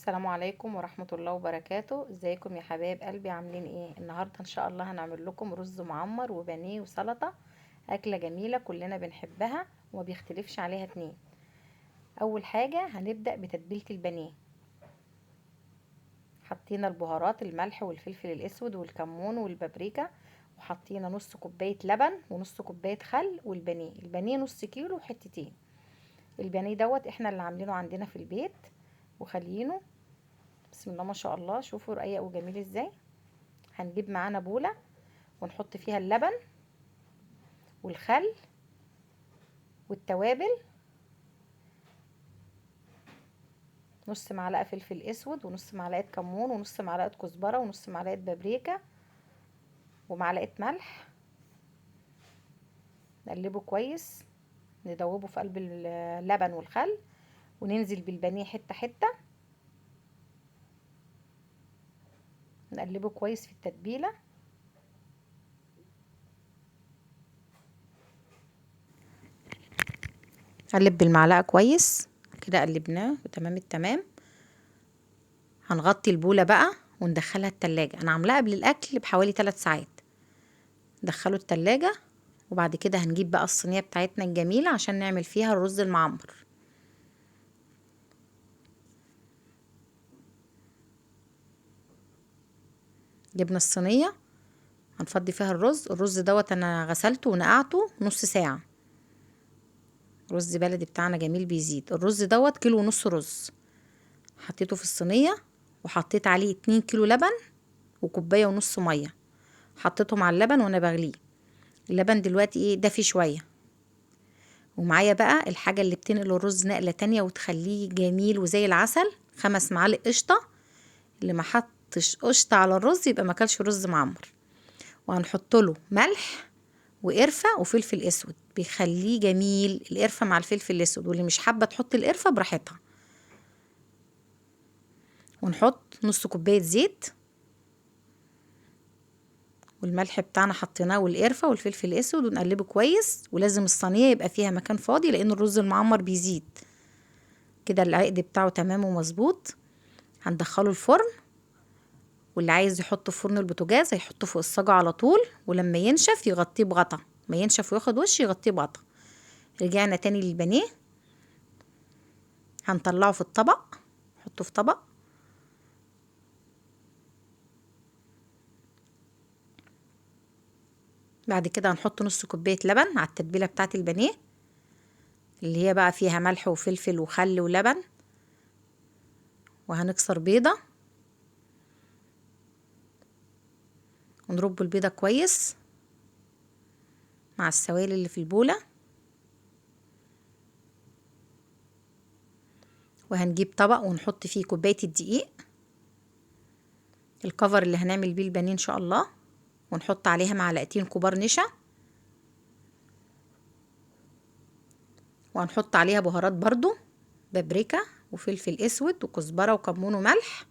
السلام عليكم ورحمة الله وبركاته. ازيكم يا حبايب قلبي؟ عاملين ايه النهاردة؟ ان شاء الله هنعمل لكم رز معمر وبانيه وسلطة، اكلة جميلة كلنا بنحبها وما بيختلفش عليها اتنين. اول حاجة هنبدأ بتتبيلة البانيه. حطينا البهارات، الملح والفلفل الاسود والكمون والبابريكا، وحطينا نص كوباية لبن ونص كوباية خل، والبانيه، البانيه نص كيلو وحتتين. البانيه دوت احنا اللي عاملينه عندنا في البيت وخلينه بسم الله ما شاء الله، شوفوا رقيق وجميل ازاي. هنجيب معانا بولة ونحط فيها اللبن والخل والتوابل، نص معلقة فلفل اسود ونص معلقة كمون ونص معلقة كزبرة ونص معلقة بابريكا ومعلقة ملح. نقلبه كويس، ندوبه في قلب اللبن والخل، وننزل بالبانيه حتة حتة، نقلبه كويس في التتبيلة. قلب بالمعلقة كويس كده، قلبناه وتمام التمام. هنغطي البولة بقى وندخلها التلاجة. انا عاملاها قبل الاكل بحوالي 3 ساعات. ندخله التلاجة، وبعد كده هنجيب بقى الصينية بتاعتنا الجميلة عشان نعمل فيها الرز المعمر. جبنا الصينية هنفضي فيها الرز. الرز دوت انا غسلته ونقعته نص ساعة. رز بلدي بتاعنا جميل بيزيد. الرز دوت كيلو ونص رز، حطيته في الصينية وحطيت عليه 2 كيلو لبن وكوباية ونص مية. حطيتهم على اللبن وانا بغليه. اللبن دلوقتي دافي شوية. ومعايا بقى الحاجة اللي بتنقل الرز نقلة تانية وتخليه جميل وزي العسل، 5 معالق قشطة. اللي ما حطش قشطة على الرز يبقى ما كلش رز معمر. وهنحط له ملح وقرفة وفلفل اسود، بيخليه جميل القرفة مع الفلفل الاسود، واللي مش حابة تحط القرفة براحتها. ونحط نص كوباية زيت، والملح بتاعنا حطيناه والقرفة والفلفل الاسود، ونقلبه كويس. ولازم الصينية يبقى فيها مكان فاضي لان الرز المعمر بيزيد كده. العقد بتاعه تمام ومظبوط. هندخله الفرن، واللي عايز يحطه في فرن البوتاجاز هيحطه فوق الصاجة على طول، ولما ينشف يغطيه بغطا، ما ينشف وياخد وش يغطيه بغطا. رجعنا تاني للبانيه، هنطلعه في الطبق، نحطه في طبق. بعد كده هنحط نص كوباية لبن على التتبيلة بتاعت البانيه اللي هي بقى فيها ملح وفلفل وخل ولبن. وهنكسر بيضة ونرب البيضة كويس مع السوائل اللي في البولة. وهنجيب طبق ونحط فيه كوباية الدقيق، الكفر اللي هنعمل بيه البانيه ان شاء الله، ونحط عليها معلقتين كبار نشا، وهنحط عليها بهارات برضو، بابريكا وفلفل اسود وكزبرة وكمون وملح،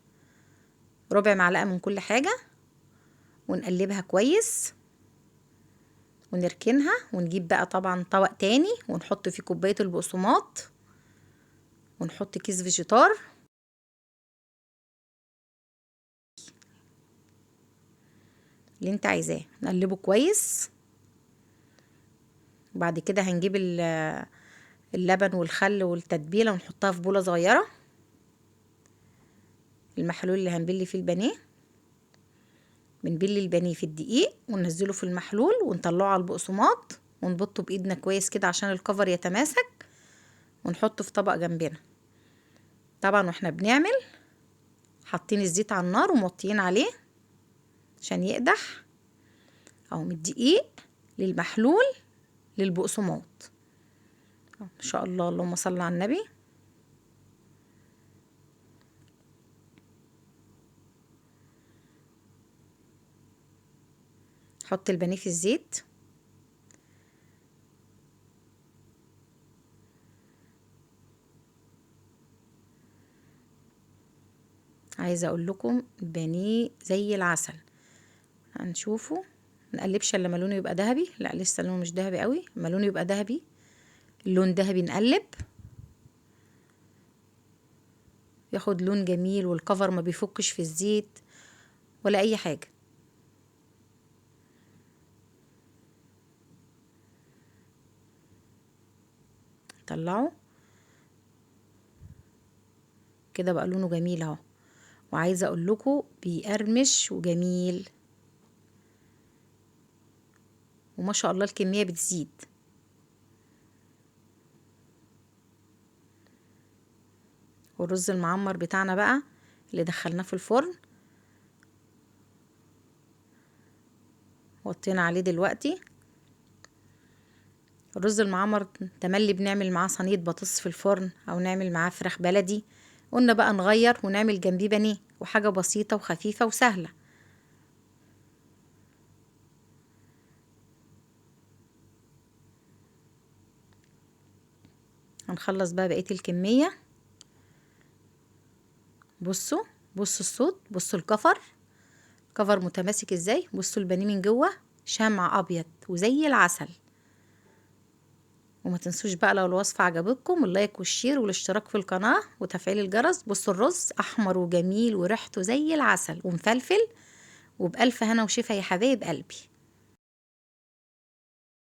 ربع معلقة من كل حاجة، ونقلبها كويس ونركنها. ونجيب بقى طبعا طبق تاني ونحط فيه كوباية البقسماط، ونحط كيس فيجيتار، اللي انت عايزاه، نقلبه كويس. وبعد كده هنجيب اللبن والخل والتتبيلة ونحطها في بولة صغيرة، المحلول اللي هنبل فيه البانيه. بنبل البانيه في الدقيق وننزله في المحلول ونطلعه على البقسماط ونبطه بايدنا كويس كده عشان الكفر يتماسك، ونحطه في طبق جنبنا. طبعا واحنا بنعمل حاطين الزيت على النار وموطيين عليه عشان يقدح. اهو من الدقيق للمحلول للبقسماط ان شاء الله. اللهم صل على النبي. حط البانيه في الزيت. عايزه اقول لكم البانيه زي العسل. هنشوفه، نقلبش الا لما لونه يبقى ذهبي. لا لسه لونه مش ذهبي قوي، لما لونه يبقى ذهبي، اللون ذهبي نقلب. بياخد لون جميل، والكفر ما بيفكش في الزيت ولا اي حاجة. طلعه كده بقى لونه جميل اهو، وعايزه اقول لكم بيقرمش وجميل، وما شاء الله الكمية بتزيد. والرز المعمر بتاعنا بقى اللي دخلناه في الفرن وطينا عليه دلوقتي. الرز المعمر تملي بنعمل معاه صينية بطاطس في الفرن، او نعمل معاه فراخ بلدي. قلنا بقى نغير ونعمل جنبيه بانيه، وحاجه بسيطة وخفيفة وسهلة. هنخلص بقى بقية الكمية. بصوا بصوا الصوت، بصوا الكفر، كفر متماسك ازاي. بصوا البانيه من جوه شمع ابيض وزي العسل. وما تنسوش بقى لو الوصفة عجبتكم ال like وال share والاشتراك في القناة وتفعيل الجرس. بصوا الرز احمر وجميل وريحته زي العسل ومفلفل، وبألف هنا وشفا يا حبايب قلبي.